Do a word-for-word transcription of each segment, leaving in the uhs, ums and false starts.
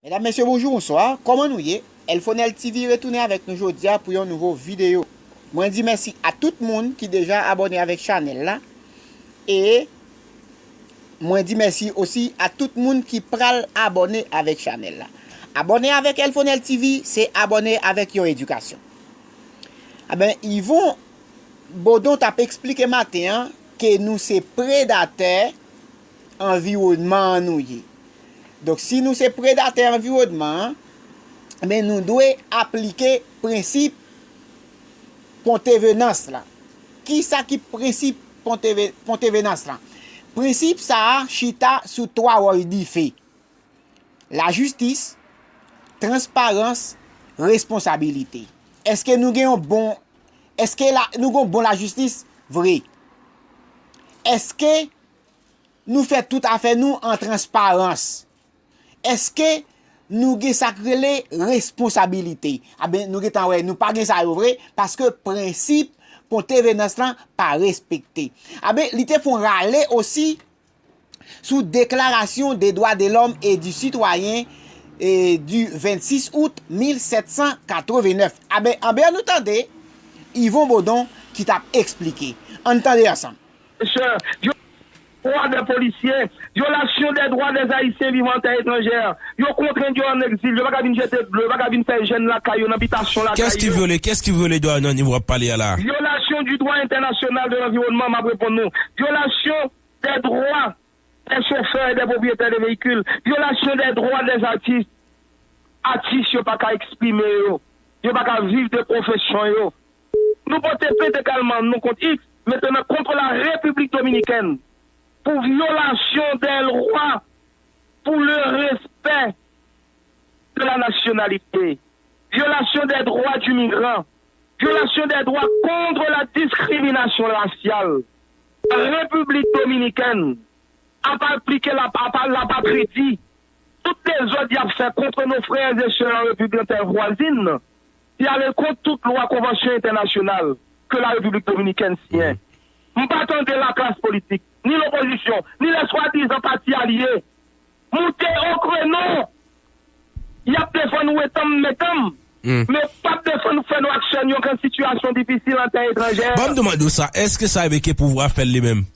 Medam, mesye, bonjou, bonswa. Kòman nou ye? Elfonel T V retounen avèk nou jodi a pou yon nouvo videyo. Mwen di mèsi a tout moun ki deja abòne avèk chanèl la. E mwen di mèsi osi a tout moun ki pral abòne avèk chanèl la. Abòne avèk Elfonel T V, se abòne avèk yon edikasyon. Eben, Yvon Bodon t ap eksplike maten an ke nou se predatè anviwònman an nou ye. Donk, si nou se predatè anviwònman an, men nou dwe aplike prensip Pontevenans la. Kisa ki prensip Ponteve-, Pontevenans la? Prensip sa a chita sou twa wòch dife: lajistis, transparans, responsabilite. Èske nou gen yon bon, èske la, nou gen yon bon lajistis? Vre. Èske nou fè tout afè nou an transparans? Èske nou gen sa k rele responsabilite? Aben, nou gentan wè, nou pa gen sa yo vre, paske prensip Pontevenans lan pa respekte. Aben, li te fè yon rale osi sou Déclaration des droits de l'homme et du citoyen, e, du vennsis out mil sèt san katrevennnèf. Aben, anben, nou tande Yvon Bodon ki t ap eksplike. Ann tande ansanm. Sè, vyolasyon dè dwa dè polisye, vyolasyon dè dwa dè Ayisyen vivan an tè etranjè. Yo kontrenn yo ann egzil, yo pa ka vin jete dlo, yo pa ka vin fè jèn lakay yo, nan bitasyon lakay yo. Kès ki vyole, kès ki vyole dwa nan nivo w ap pale a la? Vyolasyon di dwa entènasyonal de lanviwònman, m ap reponn nou. Vyolasyon dè dwa dè chofè, dè pwopriyetè de veyikil, vyolasyon dè dwa dè atis. Atis yo pa ka eksprime yo, yo pa ka viv de pwofesyon yo. Nou pote plent egalman, nou kont X, mentenan kont la Repiblik Dominikèn, pou vyolasyon dè lwa, pou le respè de la nationalité, violation des droits du migrant, violation des droits contre la discrimination raciale. Repiblik Dominikèn ap aplike la, apa-, lapatridi, tout dezòd y ap fè contre nos frères et sœurs en République voisine, y ale kont tout lwa, konvansyon entènasyonal ke la Repiblik Dominikèn siyen. M pa tande laklas politik, ni lopozisyon, ni lè swadizan pati alye moute o krenon. Y ap defann wetanm metanm, men p ap defann frè nou ak sè nou yo k an sitiyasyon difisil an tè etranjè. Ban m demande w sa, èske sa vle ke pouvwa fè l li menm?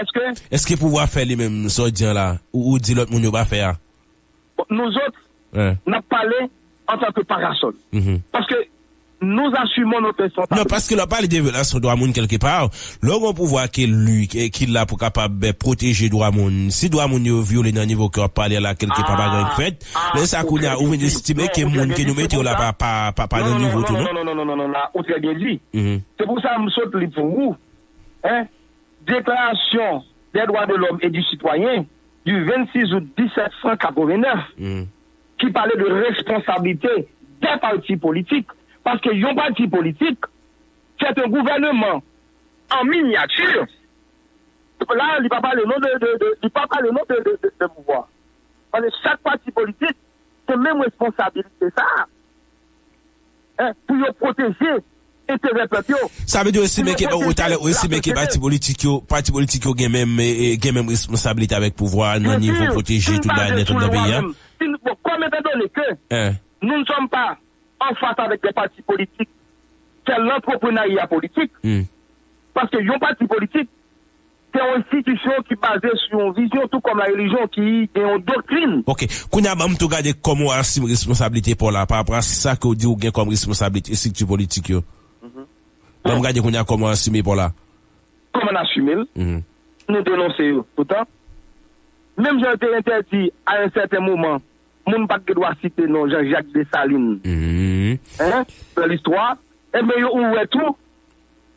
Èske? Èske pouvwa fè li menm, sa w di an la, ou, ou di lòt moun yo pa fè a? Bon, nou zòt, n ap pale antanke parasòl. Paske nous assumons notre responsabilité. Non, paske lè w pale de vyolasyon dwa moun kèlkepa, lè w gen yon pouvwa ki eli, ki, ki la pou kapab, eh, pwoteje dwa moun, si dwa moun yo vyole nan nivo ke w ap pale a la, kèlkepa bagay k fèt, lè sa kounye a ou vin estime ke moun ke nou mete yo la pa, pa, pa, pa nan nivo tou, non? Non, non, non, non, non, non, non, la, ou trè byen di. Se pou sa m sot li pou ou. Hein? Déclaration des droits de l'homme et du citoyen du vingt-six août dix-sept cent quatre-vingt-neuf, ki pale de responsabilité des partis politiques. Paske yon pati politik, c'est un gouvernement en miniature. La, li pa pale non de, de, de, li pa pale non de, de, de, de pouvwa. Paske chak pati politik, se menm responsabilite sa a. Hein, pou yo pwoteje enterè pèp yo. Sa vle di w estime ke, ou talè, ou estime ke pati politik yo, pati politik yo gen menm, eh, eh, gen menm responsabilite avèk pouvwa a nan nivo pwoteje tout bagay nèt anndan peyi a? Si n, bon, comme étant donné que nous ne sommes pas en face avec des partis politiques, c'est l'entrepreneuriat politique. Paske yon pati politik, se yon enstitisyon ki baze sou yon vizyon, tou kòm la relijyon ki gen yon doktrin. Ok. Kounye a, ban m tou gade kòman w asime responsablite pa w la, pa rapò a sa ke w di w gen kòm responsablite estrikti politik yo. Ban m gade kounye a kòman w asime pa w la. Kòman n asime l? Nou denonse yo. Poutan, menm jan yo te entèdi a yon sèten moman, moun pa t gen dwa site non Jean-Jacques Dessalines. Hein? Nan listwa, enben, yo ouvè tou,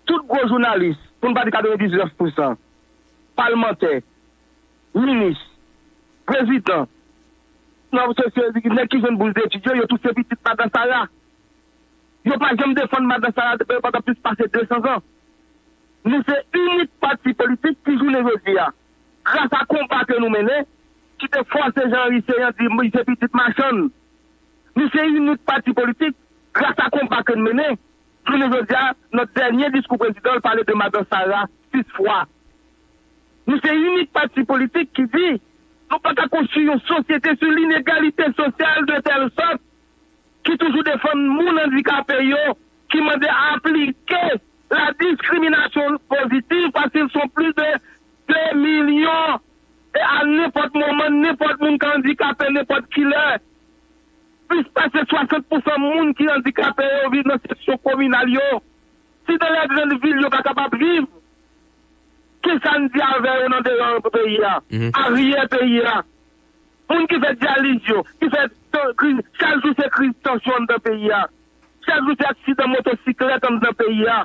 tout gwo jounalis, pou n pa di katrevendiznèf pousan, palmantè, minis, prezidan, nan, se, se, nèg ki jwenn bous detid yo, yo tout se pitit Madan Sara. Yo pa janm defann Madan Sara pandan plis pase de san zan. Nou se inik pati politik ki jounen jodi a, gras a konba ke nou mennen, ki te fòse Jean Henry Céant di li se pitit machann. Nou se inik pati politik, gras a konba ke n mennen, jounen jodi a, nan dènye diskou prezidan, l pale de Madan Sara sis fwa. Nou se inik pati politik ki di, Nou pa ka konstwi yon sosyete sou linegalite sosyal de tèl sòt ki toujou defann moun andikape yo, ki mande aplike la diskriminasyon pozitiv, paske ils sont plus de deux millions. E a nenpòt moman, nenpòt moun ka andikape, nenpòt kilè. Plis pase swasant pousan moun ki andikape yo viv nan seksyon kominal yo. Si dans les grandes villes yo pa kapab viv, kisa n di avè yo nan deyò peyi a? Aryè peyi a. Moun ki fè dyaliz yo, ki fè tan- kriz, chak jou se kriz tansyon anndan peyi a. Chak jou se aksidan motosiklèt anndan peyi a.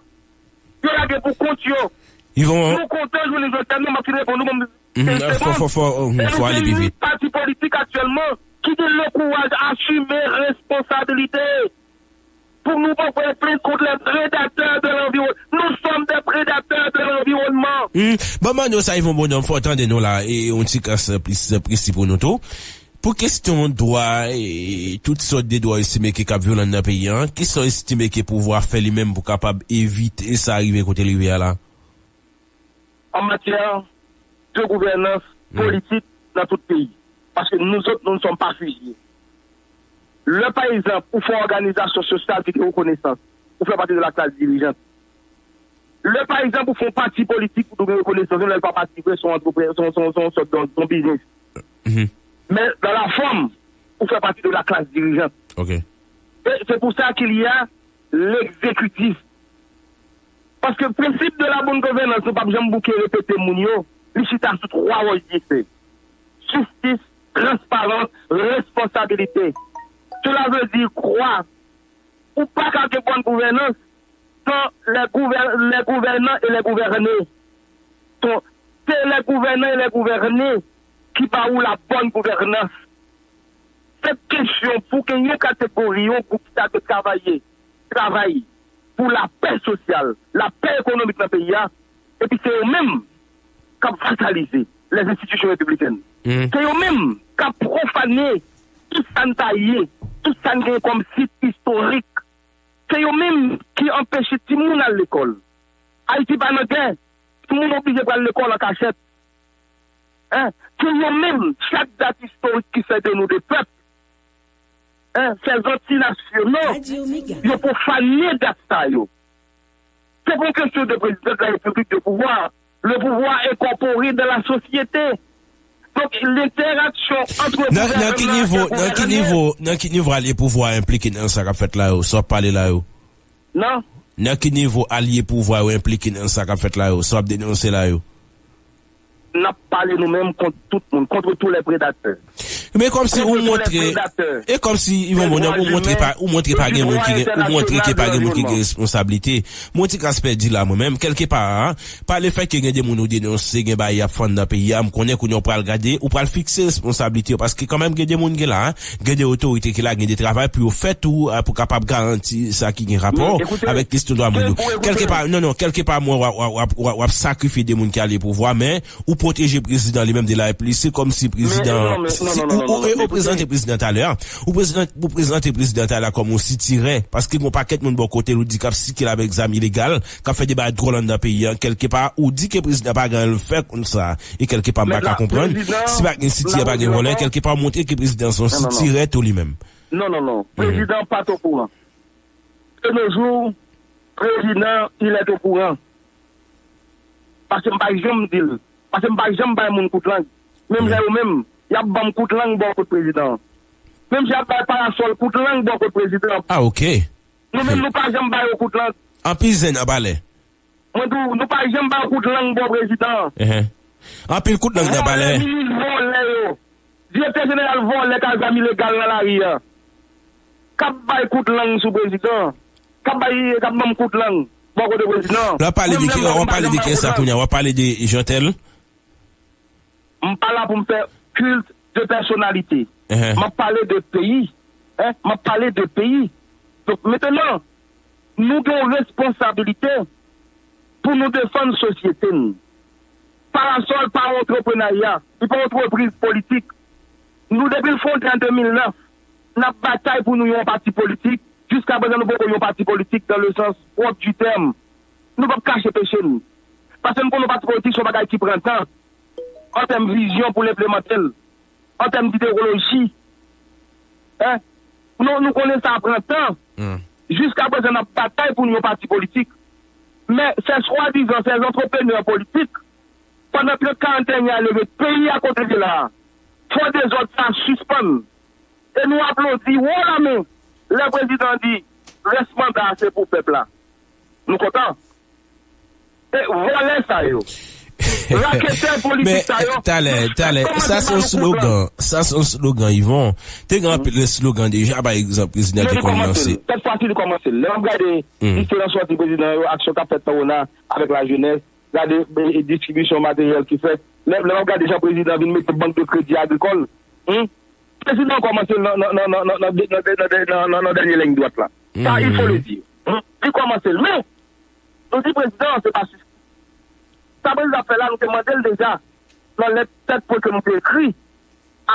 Yo lage pou kont yo. Yvon, nou kontan jounen jodi a, non, m ap fin reponn nou kòm Mhm, fò, fò, fò, mhm, fò ale pi vit. Pati politik aktyèlman ki gen le kouraj asime responsabilite pou nou pran plent kont les prédateurs de l'environnement. Nous sommes des prédateurs de l'environnement. Hmm. Bon, Manno, sa, Yvon Bonhomme, fò tande nou la, e yon ti kras plis presi pou nou tou. Pou kesyon dwa, e tout sòt de dwa estime ke k ap vyole nan peyi a, kisa w estime ke pouvwa fè li menm pou kapab evite sa rive kote l rive a la? An matyè de gouvènans politik nan tout peyi. Paske nou zòt, nou ne sommes pas fusillés. Lè, pa egzanp, ou fè òganizasyon sosyal ki gen rekonesans, ou fè pati de la klas dirijant. Lè, pa egzanp, ou fè yon pati politik pou gen rekonesans, lè l pa pati vre, se yon antrepre-, se yon, se yon, se yon sòt de, de yon biznis. Men, dans la forme, ou fè pati de la klas dirijant. E se pou sa qu'il y a l'exécutif. Paske prensip de la bonne gouvènance, nou p ap janm bouke repete moun yo, li chita sou twa wòch dife. Jistis, transparans, responsabilite. Cela veut dire quoi? Ou pa ka gen bòn gouvènans san les gouvè-, les gouvènants et les gouvernés. Ton, se les gouvènants et les gouvernés ki ba ou la bonne gouvernance. Se kesyon pou gen yon kategori, yon gwoup ki ta dwe travay, travay pou lapè sosyal, lapè ekonomik nan peyi a, epi se yo menm k ap vasalize les institutions républicaines. Se yo menm k ap pwofane tout sa n ta ye, tout sa n gen kòm sit istorik. Se yo menm ki anpeche timoun al lekòl. Ayiti pa nan gè. Timoun oblije pral lekòl an kachèt. Hein? Se yo menm, chak dat istorik ki fè de nou de pèp, hein, ces antinationaux, yo pwofane dat sa yo. Se pa yon kesyon de président de la République de pouvoir. Le pouvoir incorporé dans la société. Donk, lentèraksyon ant gouvènman ak lè gouvène. Nan ki nivo, nan ki nivo alye pouvwa enplike nan sa k ap fèt la yo, sa w ap pale la yo? Non. Nan ki nivo alye pouvwa yo enplike nan sa k ap fèt la yo, sa w ap denonse la yo? N ap pale nou menm kont tout moun, contre tous les prédateurs. Men kòmsi ou montre, e kòmsi, Yvon Bonhomme, ou montre pa, ou montre pa gen moun ki gen, ou montre ke pa gen moun ki gen responsablite. Mwen ti kras pèdi la mwen menm, kèlkepa, pa le fèt ke gen de moun ou denonse, gen bagay y ap fè anndan peyi a, m konnen kounye a ou pral gade, ou pral fikse responsablite yo, paske kanmenm gen de moun ki la, gen de otorite ki la, gen de travay pou yo fè tou, pou kapab garanti sa ki gen rapò avèk kesyon dwa moun yo. Kèlkepa, non, non, kèlkepa mwen w ap, w ap, w ap, w ap, w ap sakrifye de moun ki alye pouvwa, men ou pwoteje prezidan li menm de la plis. Se kòmsi prezidan, si ou, ou, ou prezante prezidan talè a, ou prezante, ou prezante prezidan talè a kòm yon sitirè, paske gen yon pakèt moun bò kote l ou di k ap sikile avèk zam ilegal, k ap fè de bagay dwòl anndan peyi a, kèlkepa ou di ke prezidan pa gen anyen l fè konn sa, e kèlkepa m pa ka konprann, si pa gen sitirè, pa gen vòlè, kèlkepa ou montre ke prezidan se yon sitirè tou li menm. Non, non, non. Prezidan pa t okouran. De nos jours, prezidan, il est au courant. Paske m pa janm di l. Paske m pa janm bay moun kout lang. Menm jan yo menm, y ap ban m kout lang bò kot prezidan. Menm jan y ap bay Parasòl kout lang bò kot prezidan. Ah, ok. Nou menm, nou pa janm ba yo kout lang. Anpil zen anba lè. Mwen di w, nou pa janm ba yo kout lang bò prezidan. Anpil kout lang nan palè. Vòlè, minis vòlè yo. Direktè jeneral vòlè k al zam ilegal nan lari a. K ap bay kout lang sou prezidan. K ap bay, k ap ban m kout lang bò kote prezidan. Lè w ap pale de ki, w ap pale de ki sa kounye a? W ap pale de Jeantel? M pa la pou m fè culte de personnalité. M ap pale de peyi. Hein? M ap pale de peyi. Donk, mentenan, nou gen yon responsabilite pou nou defann sosyete n. Parasòl pa yon antreprenarya, li pa yon antrepriz politik. Nou, depi l fonde an de mil nèf, n ap batay pou nou yon pati politik. Jiska prezan, nou poko yon pati politik dans le sens propre du terme. Nou p ap kache peche n. Paske n konn yon pati politik se yon bagay ki pran tan. An tèm vizyon pou l enplemante l. an tèm didewoloji. Hein? Nou, nou konnen sa pran tan. Jiskaprezan, n ap batay pou n yon pati politik. Men, se swadizan, se antrepenè politik, pandan trant, karant dènye ane, met peyi a kote l ye la a. Fò dezòd sa sispann. E nou aplodi wo lamen lè prezidan di, rès manda a se pou pèp la. Nou kontan. E vòlè sa yo. Raketè politik sa yo. Men, talè, talè, sa se yon slogan. Sa se yon slogan, Yvon. Te gen anpil slogan deja, pa egzanp, prezidan te konn lanse. Sèt fwa si li kòmanse. Lè w ap gade diferan sòti prezidan yo, aksyon k ap fèt nan Wona avèk lajenès, gade, e, e, distribisyon materyèl ki fèt. Lè, lè w ap gade jan prezidan vin mete bank de kredi agrikòl, hmm? Prezidan kòmanse nan, nan, nan dènye liy dwat la. Sa, il faut le dire. Hmm? Li kòmanse l. Men, nou di prezidan, se pa sispann. Sa prezidan ap fè la, nou te mande l deja nan lèt sèt pwen ke nou te ekri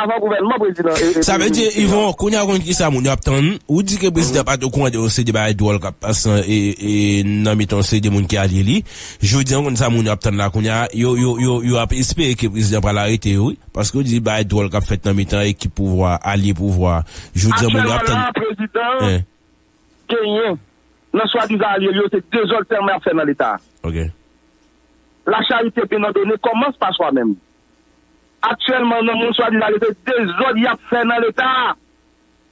avan gouvènman prezidan. E, e, Sa vle di, Yvon, kounye a w konn ki sa moun yo ap tann. Ou di ke prezidan pa t okouran de yon seri de bagay dwòl k ap pase e, e, nan mitan yon seri de moun ki alye li. Jodi a, w konn sa moun yo ap tann la kounye a. Yo, yo, yo, yo ap espere ke prezidan pral arete yo, wi. Paske w di bagay dwòl k ap fèt nan mitan ekip pouvwa, alye pouvwa. Jodi a, moun yo ap tann. Aktyèlman la, prezidan genyen nan swadizan alye l yo, se dezòd sèlman y ap fè nan Leta. La charité bien ordonnée commence par soi-même. Aktyèlman, nan moun swadizan alye, se dezòd y ap fè nan Leta.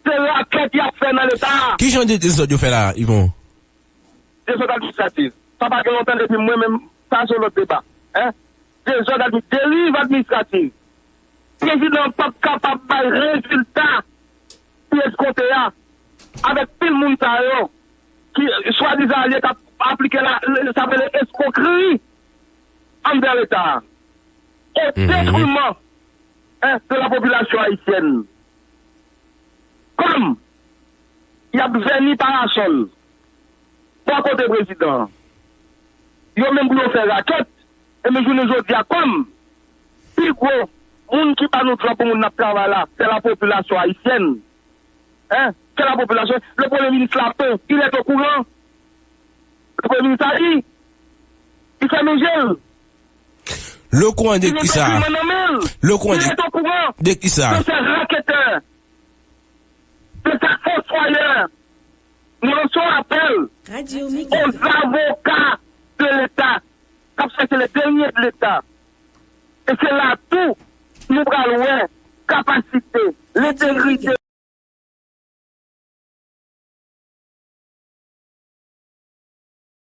Se rakèt y ap fè nan Leta. Ki jan de dezòd yo fè la, Yvon? Dezòd administratif. Sa pa gen lontan depi mwen menm, sa se yon lòt deba. Hein? Dezòd admi-, deriv administratif. Prezidan p ap kapab bay rezilta ki eskonte a avèk pil moun sa yo ki swadizan alye k ap aplike la, sa rele eskwokri anndan Leta a, o detriman, hein, de la population haïtienne. Kòm y ap vèni parasòl bò kote prezidan an, yo menm pou yo fè rakèt, e men jounen jodi a, kòm pi gwo moun ki ba nou djòb pou moun n ap travay la, se la popilasyon ayisyèn. Hein? Se la popilasyon. Le premye minis Lapin, il est au courant. Le premye minis a di, li fèmen je l. Li gen dokiman nan men l. Il est au courant. De kisa? De ces raketè. De ces fossoyeurs. Nous lançons appel aux avocats de l'État k ap chèche le dènye de l'État. E se la tou nou pral wè kapasite, lentegrite,